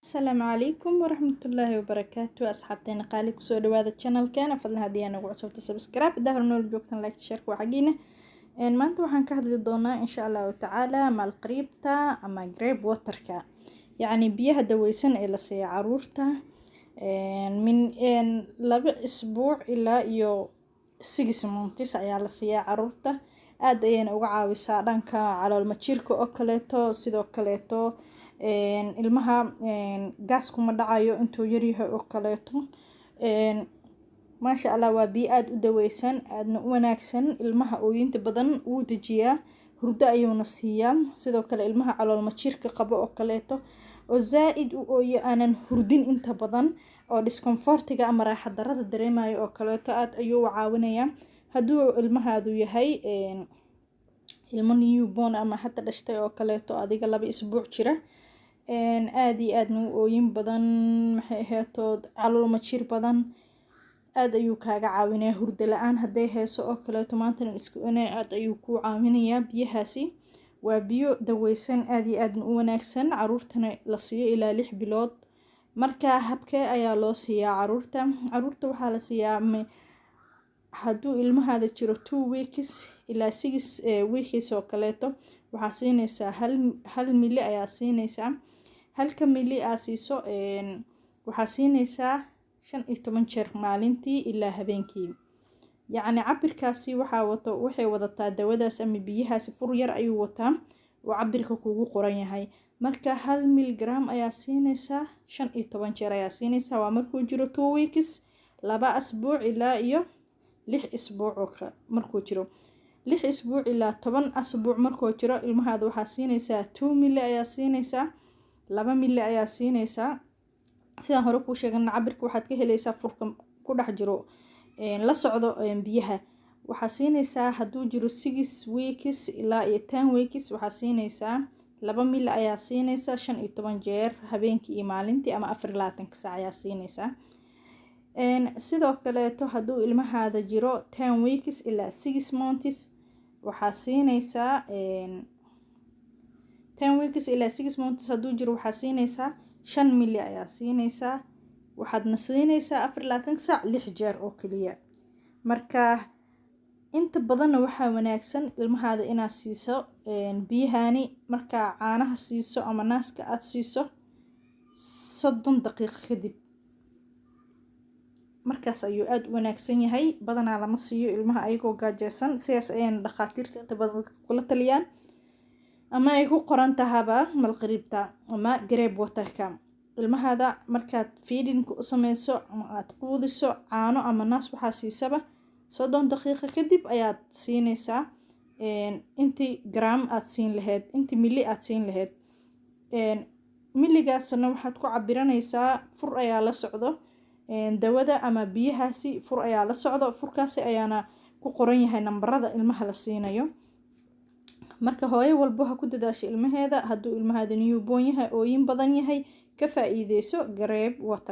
Asalaamu calaykum waraxmatullaahi wabarakaatu. Asxaabteena qaali, kusoo dhawaada channelkeena. Fadlan haddii aa nagu cusubta, subscribe hadaa hore noola joogtan, like, share waa xaggiina. Maanta waxaan ka hadli doonaa, insha Allahu tacaala, maalqariibta ama gripe waterka, yacni biyaha daweysan ee la siiya caruurta min 2 isbuuc ilaa iyo 6 months ayaa la siiyaa caruurta. Aad ayayna uga caawisaa dhanka calool majiirka oo kaleeto. Sidoo kaleeto ilmaha gaas kuma dhacayo intuu yaryahay oo kaleeto. Maasha Allah, waa biyo aada u daweysan, aadna u wanaagsan. Ilmaha ooyinta badan wuu dejiyaa, hurdo ayuuna siiyaa. Sidoo kale ilmaha calool majiirka qabo oo kaleeto oo zaa-id u ooyo, aanan hurdin inta badan, oo discomfortiga ama raaxa darada dareemayo oo kaleeto, aad ayuu u caawinayaa. Hadduu ilmahaadu yahay ilmo newborn ama hadda dhashtay oo kaleeto, adiga 2 isbuuc jira, aada iyo aadna u ooyin badan, maxay aheetood, calool majiir badan, aada ayuu kaaga caawinayaa. Hurdo la-aan hadday hayso oo kaleeto, maantana isku inay, aada ayuu kuu caawinayaa. Biyahaasi waa biyo daweysan, aada iyo aadna u wanaagsan, caruurtana la siiyo ilaa 6 bilood. Marka habkee ayaa loo siiyaa caruurta? Caruurta waxaa la siiyaa hadduu ilmahaada jiro 2 weeks ilaa 6 weeks oo kaleeto, waxaa siineysaa hal mili ayaa siineysaa. Halka mili aa siiso waxaa siineysaa 15 jeer maalintii ilaa habeenkii. Yacni cabirkaasi waxaa wato, waxay wadataa dawadaas ama biyahaasi, fur yar ayuu wataa oo cabirka kugu qoran yahay. Marka 1 miligram ayaa siineysaa, 15 jeer ayaa siineysaa. Waa markuu jiro 2 weeks, 2 asbuuc ilaa iyo 6 isbuuc oo markuu jiro. 6 isbuuc ilaa 10 asbuuc markuu jiro ilmahaada, waxaa siineysaa 2 mili ayaa siineysaa, 2 mili ayaa siineysaa. Sidaan hore kuu sheegana, cabirka waxaad ka heleysaa furka ku dhex jiro, la socdo biyaha. Waxaa siineysaa hadduu jiro 6 weeks ilaa iyo 10 weeks, waxaa siineysaa 2 mili ayaa siineysaa, 15 jeer habeenkii iyo maalintii ama 24-ka saac ayaa siineysaa. Sidoo kaleeto hadduu ilmahaada jiro 10 weeks ilaa 6 months, waxaa siineysaa, 10 weeks ilaa 6 months hadduu jiro, waxaa siineysaa 5 mili ayaa siineysaa. Waxaadna siineysaa 24-ka saac lix jeer oo keliya. Marka inta badanna waxaa wanaagsan ilmahaada inaad siiso biyahani markaa caanaha siiso ama naaska aada siiso 30 daqiiqo kadib. Markaas ayuu aada u wanaagsan yahay. Badanaa lama siiyo ilmaha ayagoo gaajeysan. Sidaas ayayna dhakhaatiirta inta badan dadka kula taliyaan ama ay ku qoran tahaba malqariibta ama gripe waterka. Ilmahaada markaad feedingka u sameyso ama aada quudiso caano ama naas waxaa siisaba, 30 daqiiqo kadib ayaad siineysaa intii gram aada siin lahayd, intii mili aada siin lahayd. Miligaasna waxaad ku cabiranaysaa, fur ayaa la socdo dawada ama biyahaasi, fur ayaa la socdo. Furkaasi ayaana ku qoran yahay nambarada ilmaha la siinayo. Marka hooyo walbo ha ku dadaasho ilmaheeda. Hadduu ilmahaada newborn yahay, ooyin badan yahay, ka faa-iideyso gripe water.